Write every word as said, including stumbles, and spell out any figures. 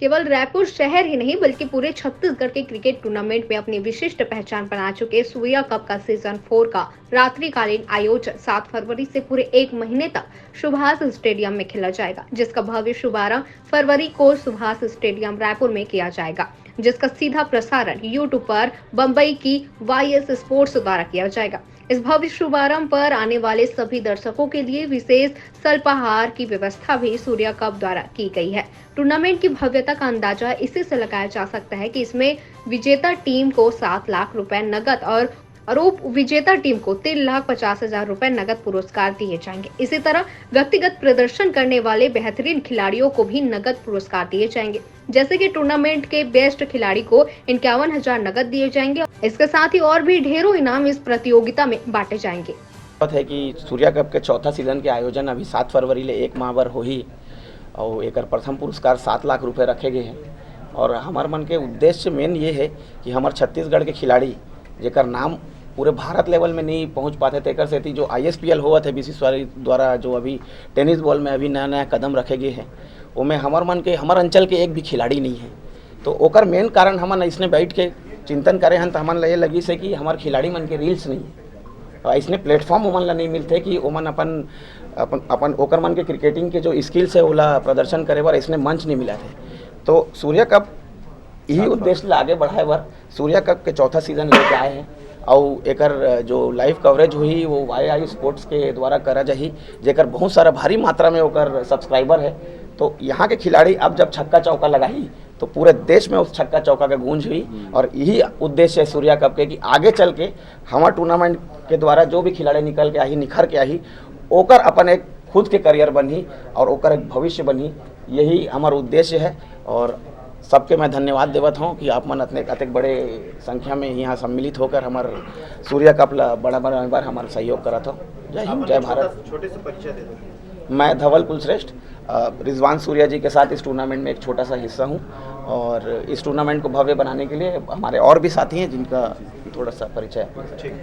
केवल रायपुर शहर ही नहीं, बल्कि पूरे छत्तीसगढ़ के क्रिकेट टूर्नामेंट में अपनी विशिष्ट पहचान बना चुके सूर्या कप का सीजन फोर का रात्रिकालीन आयोजन सात फरवरी से पूरे एक महीने तक सुभाष स्टेडियम में खेला जाएगा, जिसका भव्य शुभारंभ फरवरी को सुभाष स्टेडियम रायपुर में किया जाएगा, जिसका सीधा प्रसारण YouTube पर बम्बई की वाई एस स्पोर्ट्स द्वारा किया जाएगा। इस भव्य शुभारंभ पर आने वाले सभी दर्शकों के लिए विशेष स्वल्पाहार की व्यवस्था भी सूर्या कप द्वारा की गई है। टूर्नामेंट की भव्यता का अंदाजा इसी से लगाया जा सकता है कि इसमें विजेता टीम को सात लाख रुपए नकद और और उप विजेता टीम को तीन लाख पचास हजार रुपए नकद पुरस्कार दिए जाएंगे। इसी तरह व्यक्तिगत प्रदर्शन करने वाले बेहतरीन खिलाड़ियों को भी नकद पुरस्कार दिए जाएंगे। जैसे कि टूर्नामेंट के बेस्ट खिलाड़ी को इक्यावन हजार नकद दिए जाएंगे। इसके साथ ही और भी ढेरों इनाम इस प्रतियोगिता में बांटे जाएंगे। बात है कि सूर्या कप के चौथा सीजन के आयोजन अभी सात फरवरी ले एक माह बर होही और एकर प्रथम पुरस्कार सात लाख रुपए रखे गए हैं। और हमार मन के उद्देश्य मेन ये है कि हमार छत्तीसगढ़ के खिलाड़ी, जेकर नाम पूरे भारत लेवल में नहीं पहुंच पाते, तेकर सेती जो आई एस पी एल होवत है बी सी सी आई द्वारा, जो अभी टेनिस बॉल में अभी नया नया कदम रखे गए हैं, ओमे हमार मन के, हमार अंचल के एक भी खिलाड़ी नहीं है। तो ओकर मेन कारण हमन इसने बैठ के चिंतन करे हन, तो हमन ल ये लगिस है कि हमार खिलाड़ी मन के रील्स नहीं है, तो इसने प्लेटफॉर्म ओमन ला नहीं मिलते कि ओमन अपन अपन अपन ओकर मन के क्रिकेटिंग के जो स्किल्स है, ओला प्रदर्शन करे बर इसने मंच नहीं मिला थे। तो सूर्या कप यही उद्देश्य ला आगे बढ़ाए बर सूर्या कप के चौथा सीजन लेके आए हैं। और एकर जो लाइव कवरेज हुई, वो वाई आई स्पोर्ट्स के द्वारा करा जाही, जेकर बहुत सारा भारी मात्रा में ओकर सब्सक्राइबर है। तो यहाँ के खिलाड़ी अब जब छक्का चौका लगाही, तो पूरे देश में उस छक्का चौका के गूंज हुई। और यही उद्देश्य है सूर्या कप के कि आगे चल के हमार टूर्नामेंट के द्वारा जो भी खिलाड़ी निकल के आही, निखर के आही, ओकर अपन एक खुद के करियर बनही और ओकर एक भविष्य बनही। यही हमार उद्देश्य है। और सबके मैं धन्यवाद देवत हूँ कि आप मन अतने अतेक बड़े संख्या में यहाँ सम्मिलित होकर हमार सूर्या कप ला बड़ा बनाए बर हमार सहयोग करत हो। जय हिंद, जय भारत। छोटे से परिचय दे दो। मैं धवल कुलश्रेष्ठ, अ, रिजवान सूर्या जी के साथ इस टूर्नामेंट में एक छोटा सा हिस्सा हूँ और इस टूर्नामेंट को भव्य बनाने के लिए हमारे और भी साथी हैं जिनका थोड़ा सा परिचय। ठीक।